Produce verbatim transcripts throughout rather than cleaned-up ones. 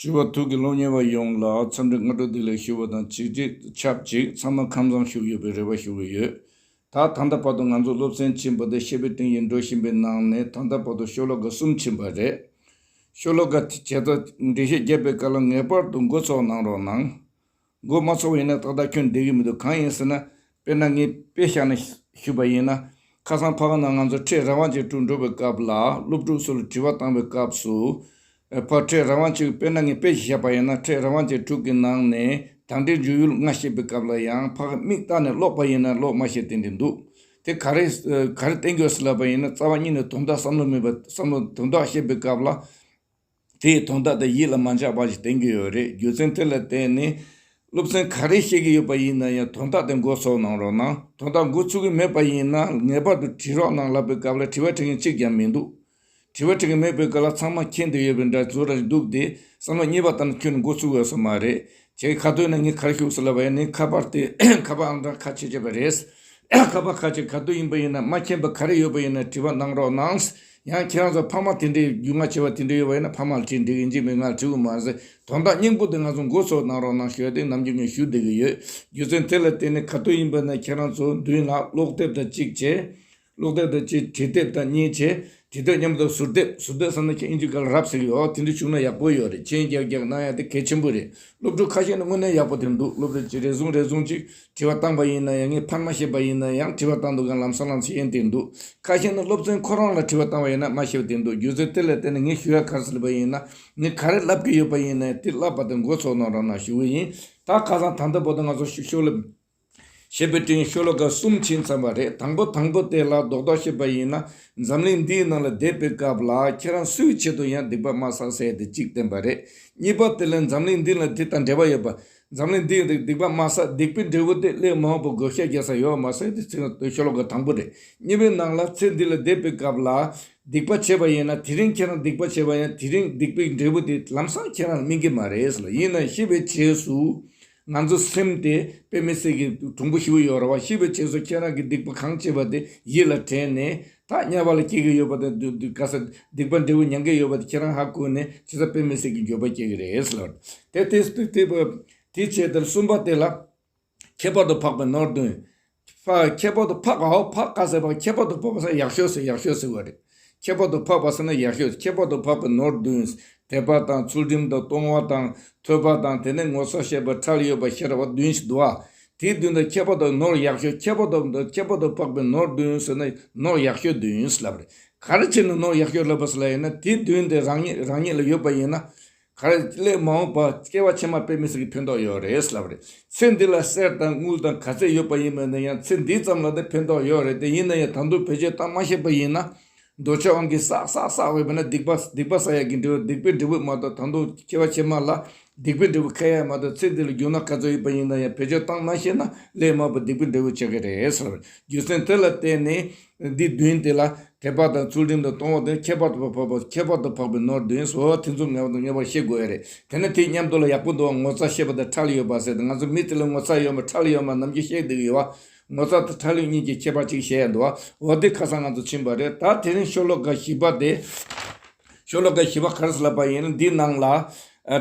དྲི་བ་ཐུགས་ཀྱི་སློབ་གཉེར་བ་ཡོངས་ལ་འཚམས་འདྲི་སྔ་དྲོ་བདེ་ལེགས་ཞུ་བ་དང་གཅིག་རྗེས་ཆབས་ཅིག་ཚང་མ་ཁམས་བཟང་བཞུགས་ཡོད་པའི་རེ་བ་ཞུ་གི་ཡོད། ད་ད་ལྟ་བར་དུ་ང་ཚོ་སློབ་ཚན་ཕྱིན་པ་དེ་བཤད་པའི་སྟེང་ཡིན་འགྲོ་བཞིན་པའི་ནང་ནས་ད་ལྟ་བར་དུ་ཤོ་ལོ་ཀ་གསུམ་ཕྱིན་པ་རེད། ཤོ་ལོ་ཀ་དེ་བྱས་ཙང་འགྲེལ་བཤད་བརྒྱབ་པའི་སྐབས་ལ་ངེས་པར་དུ་མགོ་ཚོས་གནང་རོགས་གནང་། མགོ་མ་ཚོས་པ་ཡིན་ན་ཏག་ཏག་ཁྱོན་བསྡད་ཀྱི་མི་འདུག་གང་ཡིན་ཟེར་ན། དཔེར་ན་ངས་དཔེ་བཞག་ནས་ཞུས་པ་ཡིན་ན། ཁ་སང་ཕ་གི་ནང་ང་ཚོ་ཕྲད་རང་དབང་ཅན་དྲུག་འགྲོ་བའི་སྐབས་ལ་སློབ་ཕྲུག་ཚོ་ལ་དྲི་བ་བཏང་བའི་སྐབས་སུ། ཨ་ཕ་ཕྲད་རང་དབང་ཅན་དཔེར་ན་ངས་དཔེ་ཞིག་བཞག་པ་ཡིན་ན་ཕྲད་རང་དབང་ཅན་དྲུག་གི་ནང་ནས་དང་འབྲེལ་འཇུག་ཡུལ་ལྔ་བཤད་པའི་སྐབས་ལ་ཡང་ཕ་གི་མིག་ལྟ་ནས་ཀློག་པ་ཡིན་ན་ཀློག་མ་ཤེས་དེ་འདྲ་འདུག་དེ་ག་རེ་ག་རེ་བསྟན་དགོས་ཟེར་ལབ་པ་ཡིན་ན་རྩ་བ་ཉིད་ནས་དོན་དག་བསམ་བློ་མེད་པ་བསམ་བློ་དོན་དག་བཤད་པའི་སྐབས་ལ། དེའི་དོན་དག་དེ་ཡིད་ལ་མ་འཇགས་པ་ཞིག་བསྟན་གྱི་ཡོད་རེད། རྒྱུ་མཚན་དེ་ལ་བརྟེན་ནས་སློབ་ཚན་ག་རེ་བཤད་ཀྱི་ཡོད་པ་ཡིན་ན་ཡང་དོན་དག་དེ་མགོ་ཚོས་གནང་རོགས་གནང་། དོན་དག་མགོ་ཚོས་ཀྱི་མེད་པ་ཡིན་ན་ངེས་པར་དུ་དྲི་རོགས་གནང་ལབ་པའི་སྐབས་ལ་དྲི་བ་དྲི་མཁན་གཅིག་ཀྱང་མི་འདུག་དྲི་བ་དྲི་མཁན་མེད་པའི་སྐབས་ལ་ཚང་མ་མཁྱེན་བསྡད་ཡོད་པའི་འདྲ་བཟོ་འདྲ་ཞིག་འདུག་སྟེ་བསམ་བློ་གཉིས་པ་ལྟར་ཁྱོན་ནས་མགོ་ཚོས་དགོས་ས་མ་རེད། ཁྱེད་ཁ་ཐུག་ན་ངས་ག་རེ་ཞུ་ཟེར་ལབ་པ་ཡིན་ན་ཁ་པར་དེ་ཁ་པར་ཨང་གྲངས་ཁ་ཕྱེ་བྱས་པ་རེད། ཁ་པར་ཁ་ཕྱེ་ག་དུས་ཡིན་པ་ཡིན་ན་མ་མཁྱེན་པ་ག་རེ་ཡོད་པ་ཡིན་ན་དྲི་བ་གནང་རོགས་གནང་། ཡང་ཁྱེད་རང་ཚོ་ཕ་མ་དེ་འདྲའི་རྒྱུས་མངའ་ཆེ་བ་དེ་འདྲ་ཡོད་པ་ཡིན་ན་ཕ་མ་ལ་དྲིས་འགྲིག་གི་ཡིན་གཅིག་མིན་ང་ལ་དྲི་དགོས་མ་ཟད་དོན་དག་སྙིང་པོ་དེ་ང་ཚོ་མགོ་ཚོས་གནང་རོགས་གནང་ཞུ་ཡ་དེ་ནམ་རྒྱུན་ངས་ཞུ་བསྡད་ཀྱི་ཡོད། རྒྱུ་མཚན་དེ་ལ་བརྟེན་ནས་ག་དུས་ཡིན་པ་ན་ཁྱེད་རང་ཚོ་མདུན་ལ་ཀློག་དེབ་དང་གཅིག་བྱས། ཀློག་དེབ་དང་གཅིག་བྲིས་དེབ་དང་གཉིས་བྱས། བྲིས་དེབ་མཉམ་དུ་ཟུར་དེབ་ཟུར་དེབ་ཟེར་ན་ཁྱེད་ཨིན་ཇི་སྐད་ལ་རབ་ཟེར་གྱི་ཡོད། དེ་འདྲ་བྱུང་ན་ཡག་པོ་ཡོད་རེད། མཆན་རྒྱག་རྒྱག་གནང་ཡ་དེ་གལ་ཆེན་པོ་རེད། སློབ་ཕྲུག་ཁ་ཤས་ནི་དངོས་གནས་ཡག་པོ་དེ་འདུག་སློབ་ཕྲུག་ཅིག་རེ་ཟུང་རེ་ཟུང་ཅིག་དྲི་བ་བཏང་པ་ཡིན་ན་ཡང་ངས་ཕར་མ་ཤེས་པ་ཡིན་ན་ཡང་དྲི་བ་བཏང་འདུག་ག་ལམ་སང་ལམ་སང་ཤེས་ཡོན་དེ་འདུག་ཁ་ཤས་ནི་སློབ་ཚན་ཁོ་རང་ལ་དྲི་བ་བཏང་བ་ཡིན་ན་མ་ཤེས་པ་དེ་འདུག་རྒྱུ་མཚན་དེ་ལ་བརྟེན་ནས་ངས་ཞུ་ཡ་ག་རེ་ཟེར་ལབ་པ་ཡིན་ན་ངས་ག་རེ་ལབ་ཀྱི་ཡོད་པ་ཡིན་ན་དེ་ལབ་པ་དེ་མགོ་ཚོས་གནང་རོགས་གནང་ཞུ་གི་ཡིན། ད་ཁ་སང་ད་ལྟ་བར་དུ་ང་ཚོ་ཤོ་ཤོ་ལ། བཤད་པའི་སྟེང་ཤོ་ལོ་ཀ་གསུམ་ཕྱིན་ཚར་བ་རེད། དང་པོ་དང་པོ་དེ་ལ་རྡོག་རྡོག་བཤད་པ་ཡིན་ན་འཛམ་གླིང་འདིའི་ནང་ལ་བསྡད་པའི་སྐབས་ལ་ཁྱེད་རང་སུའི་ཆེད་དུ་ཡང་སྡིག་པ་མ་བསགས་ཟེར་དེ་གཅིག་བསྟན་པ་རེད། གཉིས་པ་དེ་ལ་འཛམ་གླིང་འདི་ལ་དེ་དང་འབྲེལ་བ་ཡོད་པ། འཛམ་གླིང་འདིའི་སྡིག་སྡིག་པ་མ་བསགས་སྡིག་པའི་འབྲས་བུ་དེ་སླད་མ་འོངས་པ་བགོ་བཤའ་རྒྱག་ས་ཡོད་མ་ཟེར་དེ་ཚིག་ཤོ་ལོ་ཀ་དང་པོ་རེད། གཉིས་པའི་ནང་ལ་ཚེ་འདི་ལ་བསྡད་པའི་སྐབས་ལ་སྡིག་པ་བྱས་པ་ཡིན་ན་དེ་རིང་ཁྱེད་རང་སྡིག་པ་བྱས་པ་ཡིན་ན་དེ་རིང་སྡིག་པའི་འབྲས་བུ་དེ་ལམ་སང་ཁྱེད་རང་ལ་སྨིན་གྱི་མ་རེད་ཟེར་ལ་ཡིན་ན་ཤི་བའི་རྗེས་སུ། ང་ཚོ་སེམས་དེ་དཔེ་མི་སྲིད་ཀྱི་གྲུང་པོ་ཞེ་པོ་ཡོད་རེད་བ། ཤི་བའི་རྗེས་སུ་ཁྱེད་རང་གི་སྡིག་པ་གང་བྱས་པ་དེ་ཡིད་ལ་དྲན་ནས་ད་དམྱལ་བ་ལ་སྐྱེ་གི་ཡོད་པ་དང་སྡུག་སྡུག་ག་ས་སྡིག་པ་འབྲས་བུ་མྱང་གི་ཡོད་པ་དེ་ཁྱེད་རང་ཧ་གོ་ནས་ཇི་ལྟར་དཔེ་མི་སྲིད་ཀྱི་འགྱོད་པ་སྐྱེ་གི་རེད་ཟེར་ལ། དེ་དེ་དེ་དེ་དེ་བྱས་དེ་གསུམ་པ་དེ་ལ་ཁྱད་པར་དུ་འཕགས་པའི་ནོར་བདུན། ཕ་ཁྱད་པར་དུ་འཕགས་པའོ་འཕགས་ཀ་ཟེར་བ་ཁྱད་པར་དུ་འཕགས་པ་ཟེར་ཡག་ཤོས་ཟེར་ཡག་ཤོས་ཟེར་བ་རེད། ཁྱད་པར་དུ་འཕགས་པ་ཟེར་ན་ཡག་ཤོས་ཁྱད་པར་དུ་འཕགས་པའི་ནོར་བདུན། དད་པ་དང་ཚུལ་ཁྲིམས་དང་གཏོང་བ་དང་ཐོས་པ་དང་དེ་ནས་ངོ་ཚ་ཤེས་པ་ཁྲེལ་ཡོད་པ་ཤེས་རབ་བདུན་ཞིག་འདུག་ཨ། དེ་བདུན་དང་ཁྱད་པར་དུ་ནོར་ཡག་ཤོས་ཁྱད་པར་དུ་ཁྱད་པར་དུ་འཕགས་པའི་ནོར་བདུན་ཟེར་ན་ནོར་ཡག་ཤོས་བདུན་ལབ་རེད། ག་རེ་བྱས་ནས་ནོར་ཡག་ཤོས་ལབ་པ་ཟེར་ལ་ཡིན་ན་དེ་བདུན་དེ་རང་ཉིད་རང་ཉིད་ལ་ཡོད་པ་ཡིན་ན། ག་རེ་སླད་མ་འོངས་པ་སྐྱེ་བ་ཕྱི་མ་དཔེ་མི་སྲིད་ཀྱི་ཕན་ཐོགས་ཡོད་རེད་ལབ་རེད། ཚེ་འདི་ལ་གསེར་དང་དངུལ་དང་ག་ཚད་ཡོད་པ་ཡིན་མིན་ན་ཡང་ཚེ་འདི་ཙམ་ལ་དེ་ཕན་ཐོགས་ཡོད་རེད་དེ་ཡིན་ན་ཡང་ད་དུང་བེད་སྤྱོད་བཏང་མ་ཤེས་པ་ཡིན་ན། འདོད་ཆགས་དབང་གིས་བསགས་བསགས་བསགས་འོས་པ་ན་སྡིག་པ་སྡིག་པ་བསགས་ཡག་གི་འབྲས་བུ་སྡིག་པའི་འབྲས་བུ་མ་གཏོགས་ད་དུང་སྐྱེ་བ་ཕྱི་མ་ལ་སྡིག་པའི་འབྲས་བུ་ཁ་ཡ་མ་གཏོགས་ཚེ་འདི་ལ་རྒྱུ་ནོར་ག་ཚོད་ཡོད་པ་ཡིན་ན་ཡང་བེད་སྤྱོད་བཏང་མ་ཤེས་ན་སླད་མ་འོངས་པ་སྡིག་པའི་འབྲས་བུ་ཆགས་ཀྱི་རེད་ཟེར་བ་རེད། རྒྱུ་མཚན་དེ་ལ་བརྟེན་ནས་འདི་བདུན་དེ་ལ་དད་པ་དང་ཚུལ་ཁྲིམས་དང་གཏོང་བ་དང་ཁྱད་པར་དུ་འཕགས་པ་ཁྱད་པར་དུ་འཕགས་པའི་ནོར་བདུན་སོགས་དེ་ཚོ་ངེས་པར་དུ་ངེས་པར་ཤེས་དགོས་ཡ་རེད། དེ་ནས་དེ་མཉམ་དུ་ལ་ཡག་པོ་འདུག་བ། ངོ་ཚ་ཤེས་པ་དང་ཁྲེལ་ཡོད་པ་ཟེར་ཏེ་ང་ཚོ་མི་དེ་ལ་ངོ་ཚ་ཡོད་མ་ཁྲེལ་ཡོད་མ་ནམ་རྒྱུན་བཤད་བསྡད་ཀྱི་ཡོད་བ། ངོ་ཚ་དང་ཁྲེལ་ཡོད་གཉིས་ཀྱི་ཁྱད་པར་གཅིག་བཤད་ཡ་འདུག་བ། འོ་དེ་ཁ་སང་ང་ཚོ་ཕྱིན་པ་རེད། ད་དེ་རིང་ཤོ་ལོ་ཀ་བཞི་པ་དེ། ཤོ་ལོ་ཀ་བཞི་པ་ག་རེ་ཟེར་ལབ་པ་ཡིན་ན་འདི་ནང་ལ། ཨ་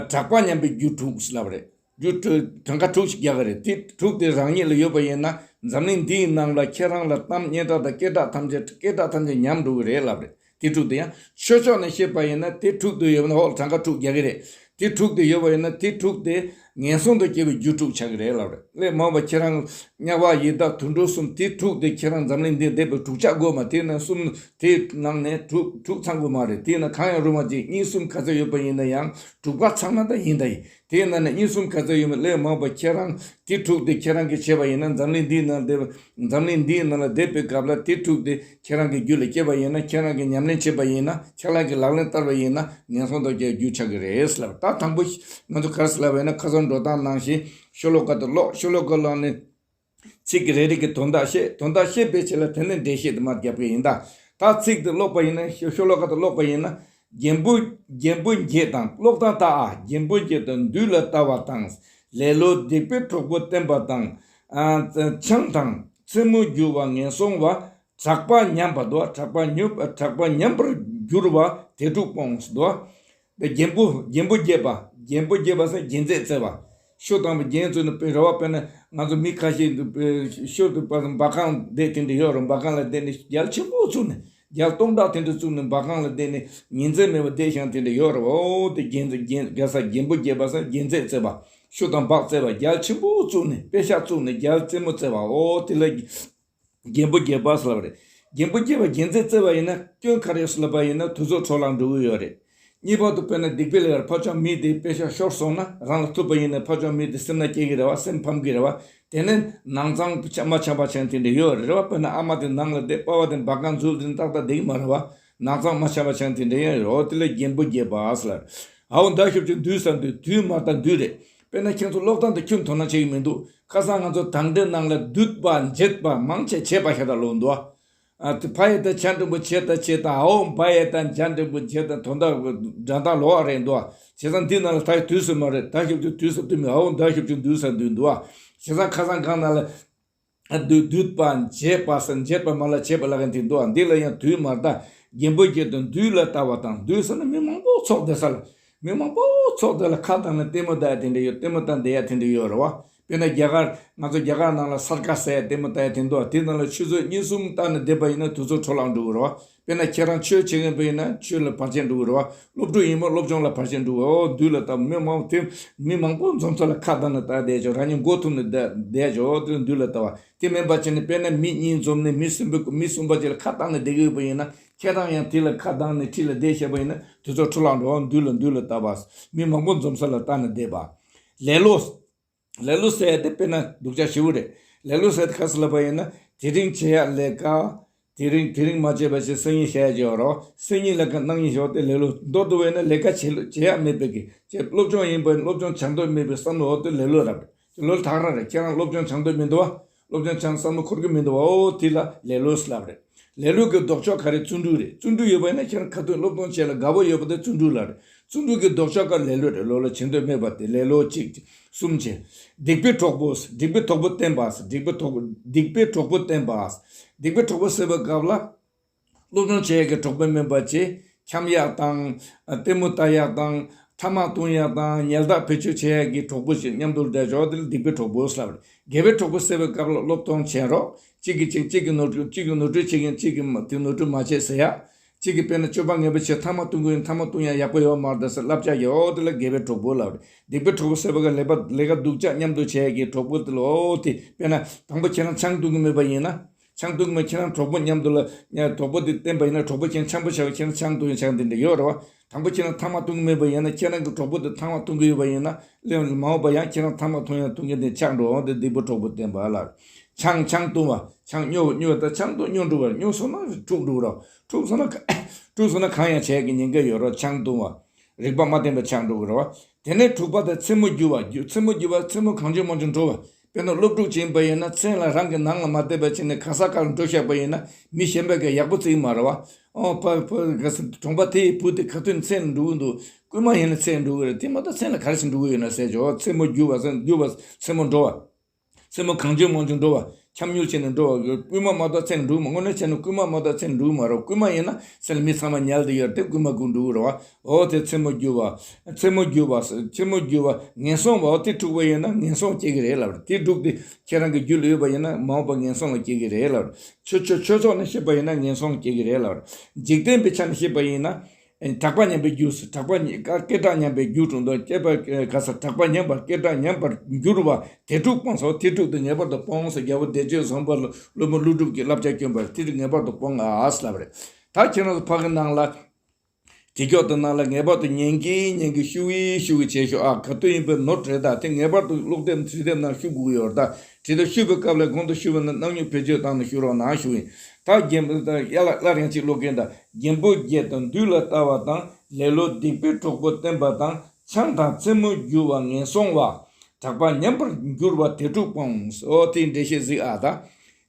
གྲགས་པ་ཉམས་པའི་རྒྱུ་དྲུག་ཟེར་ལབ་པ་རེད། རྒྱུ་དྲུག་གྲངས་ཀ་དྲུག་ཅིག་རྒྱག་གི་རེད། དེ་དྲུག་དེ་རང་ཉིད་ལ་ཡོད་པ་ཡིན་ན་འཛམ་གླིང་འདིའི་ནང་ལ་ཁྱེད་རང་ལ་གཏམ་སྙན་གྲགས་དང་སྐད་གྲགས་ཐམས་ཅད་སྐད་གྲགས་ཐམས་ཅད་ཉམས་འགྲོ་གི་རེད་ལབ་རེད། དེ་དྲུག་དེ་ཡང་ཆོས་ཕྱོགས་ནས་བཤད་པ་ཡིན་ན་དེ་དྲུག་དེ་ཡོད་ན་འོག་གྲངས་ཀ་དྲུག་རྒྱག་གི་རེད། དེ་དྲུག་དེ་ཡོད་པ་ཡིན་ན་དེ་དྲུག་དེ་ངན་སོང་དུ་སྐྱེ་བའི་རྒྱུ་དྲུག་ཆགས་ཀྱི་རེད་ལབ་རེད། སླད་མ་འོངས་པ་ཁྱེད་རང་དམྱལ་བ་ཡི་དྭགས་དུད་འགྲོ་གསུམ་དེ་དྲུག་དེ་ཁྱེད་རང་འཛམ་གླིང་འདིར་བསྡད་པའི་དྲུག་ཆ་དགོས་མ་དེ་ན་གསུམ་དེའི་ནང་ནས་དྲུག་དྲུག་ཚང་དགོས་མ་རེད། དེ་ན་གང་ཡང་རུང་བ་གཅིག་གཉིས་གསུམ་ག་ཚད་ཡོད་པ་ཡིན་ན་ཡང་དྲུག་པ་ཚང་ན་ད་ཡིན་ད་ཡིན། དེའི་ནང་ནས་གཉིས་གསུམ་ག་ཚོད་ཡོད་མེད་སླད་མ་འོངས་པ་ཁྱེད་རང་དེ་དྲུག་དེ་ཁྱེད་རང་གིས་བྱས་པ་ཡིན་ན་འཛམ་གླིང་འདིའི་ནང་བསྡད་པ་འཛམ་གླིང་འདིའི་ནང་ལ་བསྡད་པའི་སྐབས་ལ་དེ་དྲུག་དེ་ཁྱེད་རང་གི་རྒྱུད་ལ་སྐྱེས་པ་ཡིན་ན་ཁྱེད་རང་གིས་ཉམས་ལེན་བྱས་པ་ཡིན་ན་ཁྱེད་རང་གིས་ལག་ལེན་བསྟར་བ་ཡིན་ན་ངན་སོང་དུ་སྐྱེ་རྒྱུ་ཆགས་ཀྱི་རེད་ལབ། ད་དང་པོ་ང་ཚོ་ག་རེ་ཟེར་ལབ་པ་ཡིན་ན་ཁ་སང་འགྲོ་སྟངས་ནང་བཞིན་ཤོ་ལོ་ཀ་དེ་ཀློག་ཤོ་ལོ་ཀ་ཀློག་ནས། ཚིག་གི་རེ་རེ་གི་དོན་དག་བཤད། དོན་དག་བཤད་པའི་ཆེད་ལ་དེ་ནས་འགྲེལ་བཤད་དུ་མར་རྒྱབ་ཀྱི་ཡིན་ད། ད་ཚིག་དེ་ཀློག་པ་ཡིན་ན་ཤོ་ཤོ་ལོ་ཀ་དེ་ཀློག་པ་ཡིན་ན། རྒན་པོ་རྒན་པོ་བརྒྱད་དང་ཀློག་སྟངས་ད་ཨ་རྒན་པོ་བརྒྱད་དང་བདུད་ལ་ལྟ་བ་དང་། ལེ་ལོ་སྡིག་པའི་གྲོགས་པོ་བསྟེན་པ་དང་། ཨ་ཆང་དང་མཚན་མོ་རྒྱུ་བ་ངན་སོང་བ། གྲགས་པ་ཉམས་པ་དོ་གྲགས་པ་ཉོབ་གྲགས་པ་ཉམས་པར་འགྱུར་བ་དེ་དྲུག་སྤོངས་སོ། རྒན་པོ་རྒན་པོ་བརྒྱད་པ། རྒྱན་པོ་རྒྱས་པ་ཟེར་རྒྱན་རྫས་བརྩེགས་པ། ཤོ་དང་པོ་རྒྱན་བཙུགས་ནས་དཔེ་ར་བ། དཔེར་ན་ང་ཚོ་མི་ཁ་ཤས་འདུག་པས་ཤོ་དུ་པ་འབག་ཁང་བསྡད་དེ་འདྲ་ཡོད་རེད། འབག་ཁང་ལ་བསྡད་ནས་རྒྱལ་ཆེན་པོ་བཙུགས་ནས་རྒྱལ་སྟོང་ཕྲག་དེ་འདྲ་བཙུགས་ནས་འབག་ཁང་ལ་བསྡད་ནས་ཉིན་མཚན་མེད་པར་བསྡད་ཤག་དེ་འདྲ་ཡོད་རེད། འོ་དེ་རྒྱན་རྫས་རྒྱན་རྒྱལ་ས་རྒྱན་པོ་རྒྱས་པ་ཟེར་རྒྱན་རྫས་བརྩེགས་པ། ཤོ་དང་འབག་བརྩེགས་པ་རྒྱལ་ཆེན་པོ་བཙུགས་ནས་དཔེ་ཤག་བཙུགས་ནས་རྒྱལ་རྩེད་མོ་རྩེ་བ། འོ་དེ་ལ། རྒྱན་པོ་རྒྱས་པ་ཟེར་ལབ་རེད། རྒྱན་པོ་རྒྱས་པ་རྒྱན་རྫས་བརྩེགས་པ་ཡིན་ན་སྐྱོན་ག་རེ་ཡོད་ཟེར་ལབ་པ་ཡིན་ན་དུས་ཚོད་འཕྲོ་བརླག་འགྲོ་གི་ཡོད་རེད། གཉིས་པ་དུ་དཔེར་ན་སྡིག་པའི་ལས་ཀར་ཕར་ཕྱོགས་མི་དེ་དཔེ་ཤག་ཤོར་སོང་ན་རང་ལ་ཐུག་པ་ཡིན་ན་ཕར་ཕྱོགས་མི་དེ་སེམས་ན་སྐྱེ་གི་རེད་བ། སེམས་ཕམ་གི་རེད་བ། དེ་ནས་ནང་གཙང་ཆ་མ་ཆགས་པ་ཆགས་དེ་འདྲ་ཡོད་རེད་བ། དཔེར་ན་ཨ་མ་དེ་ནང་ལ་བསྡད། པ་ཕ་དེ་འབག་ཁང་འཛུལ་དེ་ཏག་ཏག་བསྡད་ཀྱི་མ་རེད་བ། ནང་གཙང་མ་ཆགས་པ་ཆགས་དེ་འདྲ་ཡོད་རེད། འོ་དེ་ལ་རྒྱན་པོ་རྒྱས་པ་ཟེར་ལབ་རེད། ཨའོ་མདའ་ཤོབ་ཅིག་འདུས་ས་འདུས། དུས་མ་རྟག་འདུས་རེད། དཔེར་ན་ཁྱེད་ཚོ་ཀློག་སྟངས་དེ་ཁྱོན་དོ་སྣང་བྱེད་ཀྱི་མི་འདུག་ཁ་སང་ང་ཚོ་དང་འདྲེན་ནང་ལ་འདུས་པ་འབྱེད་པ་མང་ཆེ་བྱེད་པ་ཤ་སྟག་ལོག་འདུག་ཨ་དེ་ཕ་ཡི་ད་ཇ་འགྲེང་བུ་བྱེད་ད་བྱེད་ད། ཨའོ་བ་ཡི་ད་འཇ་འགྲེང་བུ་བྱེད་ད། དོན་དག་སྒྲ་གདངས་ལོག་རེད་འདུག་བྱས་ཙང་འདི་ནང་ལ་ད་དུས་སུ་མ་རེད། ད་ཤོབ་ཅིག་དུས་སུ་དུས་མི། ཨའོ་མདའ་ཤོབ་ཅིག་འདུས་ས་འདུས་འདུག་བྱས་ཙང་ཁ་སང་གང་ནང་ལ། འདུས་འདུས་པ་འབྱེད་པ་ཟེར་འབྱེད་པ་མ་ལ་བྱེད་པ་ལ་ག་དེ་འདུག་འདི་ལ་ཡང་དུས་མ་རྟག་རྒྱན་པོ་བརྒྱད་དང་འདུས་ལ་ལྟ་བ་དང་། འདུས་ཟེར་ན་མི་མང་པོ་ཚོགས་བསྡད་ས་ལ། མི་མང་པོ་ཚོགས་བསྡད་ལ་ཁ་བཏང་ནས་ལྟད་མོ་ལྟ་ཡ་དེ་འདྲ་ཡོད། ལྟད་མོ་ལྟ་བསྡད་ཡ་དེ་འདྲ་ཡོད་རེད་བ། དཔེར་ན་རྒྱ་གར་ང་ཚོ་རྒྱ་གར་ནང་ལ་སར་ཀ་ཟེར་ཡ་ལྟད་མོ་ལྟ་ཡ་དེ་འདུག་དེ་ནང་ལ་ཆུ་ཚོད་གཉིས་གསུམ་ལྟ་ནས་བསྡད་པ་ཡིན་ན་དུས་ཚོད་འཕྲོ་བརླག་འགྲོ་གི་རེད་བ། དཔེར་ན་ཁྱེད་རང་ཆོས་བྱེད་མཁན་པ་ཡིན་ན་ཆོས་ལ་བར་ཆད་འགྲོ་གི་རེད་བ། སློབ་ཕྲུག་ཡིན་པ་སློབ་སྦྱོང་ལ་བར་ཆད་འགྲོ་གི་རེད་བ། འོ་འདུས་ལ་ལྟ་བ། མི་མང་པོ་དེ་མི་མང་པོ་འཛོམས་ས་ལ་ཁ་བཏང་ནས་ལྟ་བསྡད་ཆོག་རང་ཉིད་མགོ་ཐུག་ནས་བསྡད་བསྡད་ཆོག་འོ་དེ་འདུས་ལ་ལྟ་བ། དེ་མིན་པ་བྱས་ནས་དཔེར་ན་མི་གཉིས་འཛོམས་ནས་མི་གསུམ་པོ་མི་གསུམ་པ་ཅིག་ལ་ཁ་བཏང་ནས་བསྡད་ཀྱི་ཡོད་པ་ཡིན་ན། ཁྱེད་རང་ཡང་དེ་ལ་ཁ་བཏང་ནས་འཁྲིས་ལ་བསྡད་བཞག་པ་ཡིན་ན་དུས་ཚོད་འཕྲོ་བརླག་འགྲོ་བ། འདུས་ལ་འདུས་ལ་ལྟ་བ། མི་མང་པོ་འཛོམས་ས་ལ་ལྟ་ནས་བསྡད་པ། ལེ་ལོ། ལེ་ལོ་ཟེར་ཡ་དེ་དཔེར་ན་སྡུག་ཅག་ཞེ་པོ་རེད། ལེ་ལོ་ཟེར་ཡ་དེ་ག་ཟེར་ལབ་པ་ཡིན་ན་དེ་རིང་བྱེད་ཡག་ལས་ཀ། དེ་རིང་དེ་རིང་མ་བྱས་པ་བྱས་སང་ཉིན་བྱེད་ཡག་ཅིག་ཡོད་རེད། སང་ཉིན་ལས་ཀ་གནངས་ཉིན་ཞོག་དེ་ལེ་ལོ། མདོར་བསྡུ་བ་ཡིན་ན་ལས་ཀ་བྱེད་ལུགས་བྱེད་ཡག་མེད་པའི་གི། ཅེས་སློབ་སྦྱོང་ཡིན་པ་ཡིན་སློབ་སྦྱོང་བྱ་འདོད་མེད་པའི་བསམ་བློ། འོ་དེ་ལེ་ལོ་རེད། དེ་ལོ་ཐག་རང་རེད། ཁྱེད་རང་སློབ་སྦྱོང་བྱ་འདོད་མི་འདུག་བ། སློབ་སྦྱོང་བྱ་བསམ་བློ་འཁོར་གི་མི་འདུག་བ། འོ་དེ་ལ་ལེ་ལོ་ལབ་རེད། ལེ་ལོ་གི་ལྡོག་ཕྱོགས་ག་རེ། བརྩོན་འགྲུས་རེད། བརྩོན་འགྲུས་ཡོད་པ་ཡིན་ན་ཁྱེད་རང་ཁ་ཐུག་སློབ་སྦྱོང་བྱེད་ལ་དགའ་པོ་ཡོད་པ་དེ་བརྩོན་འགྲུས་ལབ་རེད། བརྩོན་འགྲུས་ཀྱི་ལྡོག་ཕྱོགས་ག་ལེ་ལོ་རེད། ལོ་ལ་བྱེད་འདོད་མེད་པ་དེ་ལེ་ལོ་གཅིག་གསུམ་བྱས། སྡིག་པའི་གྲོགས་པོ། སྡིག་པའི་གྲོགས་པོ་བསྟེན་པ། སྡིག་པའི་གྲོགས་སྡིག་པའི་གྲོགས་པོ་བསྟེན་པ། སྡིག་པའི་གྲོགས་པོ་ཟེར་བའི་སྐབས་ལ། སློབ་སྦྱོང་བྱེད་ཡག་གི་གྲོགས་པོ་མིན་པ་བྱས། འཁྱམ་ཡག་དང་། ལྟད་མོ་ལྟ་ཡག་དང་། ཐ་མག་འཐུང་ཡག་དང་ཉལ་ཐ་བེད་སྤྱོད་བྱེད་ཡག་གི་གྲོགས་པོ་ཞིག་མཉམ་དུ་བསྡད་ཆོག་དེ་ལ་སྡིག་པའི་གྲོགས་པོ་ལབ་རེད། དགེ་བའི་གྲོགས་པོ་ཟེར་བའི་སྐབས་ལ་སློབ་སྟོན་བྱེད་རོགས། གཅིག་གིས་གཅིག་གཅིག་གིས་ནོར་འཁྲུལ། གཅིག་གིས་ནོར་འཁྲུལ་བྱེད་མཁན་གཅིག་གིས་མ་དེ་ནོར་འཁྲུལ་མ་བྱེད་ཟེར་ཡག་གཅིག་གིས་དཔེར་ན་སྤྱོད་པ་ངན་པ་བྱས་ཐ་མག་འཐུང་གི་ཡོད། ཐ་མག་འཐུང་ཡག་ཡག་པོ་ཡོད་མ་རེད་ཟེར་བསླབ་བྱ་ཡོད། དེ་ལ་དགེ་བའི་གྲོགས་པོ་ལབ་རེད། སྡིག་པའི་གྲོགས་པོ་ཟེར་བ་ག་ལས་པ་ལས་ཀ་སྡུག་ཅག་མཉམ་དུ་བྱེད་ཡག་གི་གྲོགས་པོ་དེ་ལ། འོ་དེ་དཔེར་ན་དང་པོ་ཁྱེད་རང་ཆང་འཐུང་གི་མེད་པ་ཡིན་ན། ཆང་འཐུང་གི་མེད། ཁྱེད་རང་གྲོགས་པོ་མཉམ་དུ་ལ་གྲོགས་པོ་དེ་བསྟེན་པ་ཡིན་ན་གྲོགས་པོ་ཁྱེད་ཆང་པོ་ཆགས་པ། ཁྱེད་རང་ཆང་འཐུང་ཡག་ཆགས་འདི་འདྲ་ཡོད་རེད་བ། དང་པོ་ཁྱེད་རང་ཐ་མག་འཐུང་གི་མེད་པ་ཡིན་ན་ཁྱེད་རང་གི་གྲོགས་པོ་དེ་ཐ་མག་འཐུང་གི་ཡོད་པ་ཡིན་ན་ལས་མ་འོངས་པ་ཡང་ཁྱེད་རང་ཐ་མག་འཐུང་ཡག་འཐུང་གི་དེ་ཆགས་འགྲོ། འོ་དེ་སྡིག་པའི་གྲོགས་པོ་བསྟེན་པ་ལ། ཆང་ཆང་འཐུང་བ། ཆང་སྨྱོ་སྨྱོ་ད་ཆང་འཐུང་སྨྱོ་འགྲོ་བ། སྨྱོ་སོང་ན་འཁྲུག་འགྲོ་རོགས། འཁྲུག་སོང་ན་འཁྲུག་སོང་ན་གང་ཡང་བྱེད་ཀྱི་ཉེན་ཁ་ཡོད་རོགས། ཆང་འཐུང་བ། རིག་པ་མ་བརྟན་པ་ཆགས་འགྲོ་གི་རེད་བ། དེ་ནས་དྲུག་པ་དེ་མཚན་མོ་རྒྱུ་བ། རྒྱུ་མཚན་མོ་རྒྱུ་བ། མཚན་མོ་གང་བྱུང་མང་བྱུང་འགྲོ་བ། དཔེར་ན་སློབ་ཕྲུག་ཅིག་ཡིན་པ་ཡིན་ན་མཚན་ལ་རང་གི་ནང་ལ་མ་བསྡད་པ་བྱས་ནས་ག་ས་ག་ལ་འགྲོ་བཞག་པ་ཡིན་ན་མི་གཞན་པས་ཀྱང་ཡག་པོ་བརྩི་གི་མ་རེད་བ། ཨོ་ཕ་ཕ་ག་ས་གྲོང་པ་དེ་ཡི་བུ་དེ་ག་དུས་མཚན་ལ་འགྲོ་གི་འདུག་རྐུན་མ་ཡིན་ན་མཚན་འགྲོ་གི་རེད། དེ་མ་གཏོགས་མཚན་ལ་ག་རེ་བྱས་འགྲོ་གི་ཡོད་ན་ཟེར་ཆོག་མཚན་མོ་རྒྱུ་བ་ཟེར་རྒྱུ་བ་མཚན་མོ་འགྲོ་བ། མཚན་མོ་གང་བྱུང་མང་བྱུང་འགྲོ་བ། འཁྱམ་ཉུལ་བྱས་ནས་འགྲོ་བ། རྐུན་མ་མ་གཏོགས་མཚན་འགྲོ་གི་མ། དངོས་གནས་བྱས་ན་རྐུན་མ་མ་གཏོགས་མཚན་འགྲོ་གི་མ་རེད། རྐུན་མ་ཡིན་ན་མཚན་ལ་མི་ཚང་མ་ཉལ་བསྡད་ཡོད་རེད་དེ་རྐུན་མ་ཀུན་འགྲོ་གི་རེད་བ། འོ་དེ་མཚན་མོ་རྒྱུ་བ། མཚན་མོ་རྒྱུ་བ། མཚན་མོ་རྒྱུ་བ་ངན་སོང་བ། འོ་དེ་དྲུག་པ་ཡིན་ན་ངན་སོང་སྐྱེ་གི་རེད་ལབ་རེད། དེ་དྲུག་དེ་ཁྱེད་རང་གི་རྒྱུད་ལ་ཡོད་པ་ཡིན་ན་མ་འོངས་པ་ངན་སོང་ལ་སྐྱེ་གི་རེད་ལབ་རེད། ཆོས་ཆོས་ཆོས་ཕྱོགས་ནས་བཤད་པ་ཡིན་ན་ངན་སོང་ལ་སྐྱེ་གི་རེད་ལབ་རེད། འཇིག་རྟེན་པའི་ཆ་ནས་བཤད་པ་ཡིན་ན། གྲགས་པ་ཉམས་པའི་རྒྱུ། གྲགས་པ་ཉམས་སྐད་གྲགས་ཉམས་པའི་རྒྱུ་དྲུག་འདུག་སྐད་པ་ག་ས་གྲགས་པ་ཉམས་པ་སྐད་གྲགས་ཉམས་པར་འགྱུར་བ་དེ་དྲུག་སྤོང་ཟེར། དེ་དྲུག་དེ་ངེས་པར་དུ་སྤོང་ཟེར། རྒྱལ་པོ་བདེ་སྤྱོད་བཟང་པོ་སློབ་མ་ཀླུ་སྒྲུབ་ཀྱི་བསླབ་བྱ་བསྐྱོན་པ་དེ་དྲུག་ངེས་པར་དུ་སྤོང་ཨ་ཟེར་ལབ་རེད། ད་ཁྱེད་རང་ཚོ་ཕ་གི་ནང་ལ། དེ་ཀྱོག་དེ་ནང་ལ་ངེས་པར་དུ་ཉན་གི་ཉན་གི་ཤུ་བི་ཤུ་བི་བྱེད་ཤོག་ཨ་ག་དུས་ཡིན་པའི་ནོར་བྲིས་ད་དེ་ངེས་པར་དུ་ཀློག་དེབ་བྲིས་དེབ་ནང་ཤུ་དགོས་ཡོད་ད། བྲིས་དེབ་ཤུ་བའི་སྐབས་ལ་གོང་དུ་ཞུས་པ་ནང་སྣང་ཉུང་བེད་སྤྱོད་བཏང་ནས་ཤུ་རོགས་གནང་ཞུ་ཡིན། ད་རྒན་པོ་ད་ཡ་ལ་སླར་ཡང་གཅིག་ཀློག་གིན་ད། རྒྱན་པོ་བརྒྱད་དང་འདུས་ལ་ལྟ་བ་དང་། ལེ་ལོ་སྡིག་པའི་གྲོགས་པོ་བསྟེན་པ་དང་། ཆང་དང་རྩེད་མོ་རྒྱུ་བ་ངན་སོང་བ། གྲགས་པ་ཉམས་པར་འགྱུར་བ་དེ་དྲུག་སྤོང་། ཨོ་དེའི་འགྲེལ་བཤད་གཟིགས་ཨ་ད།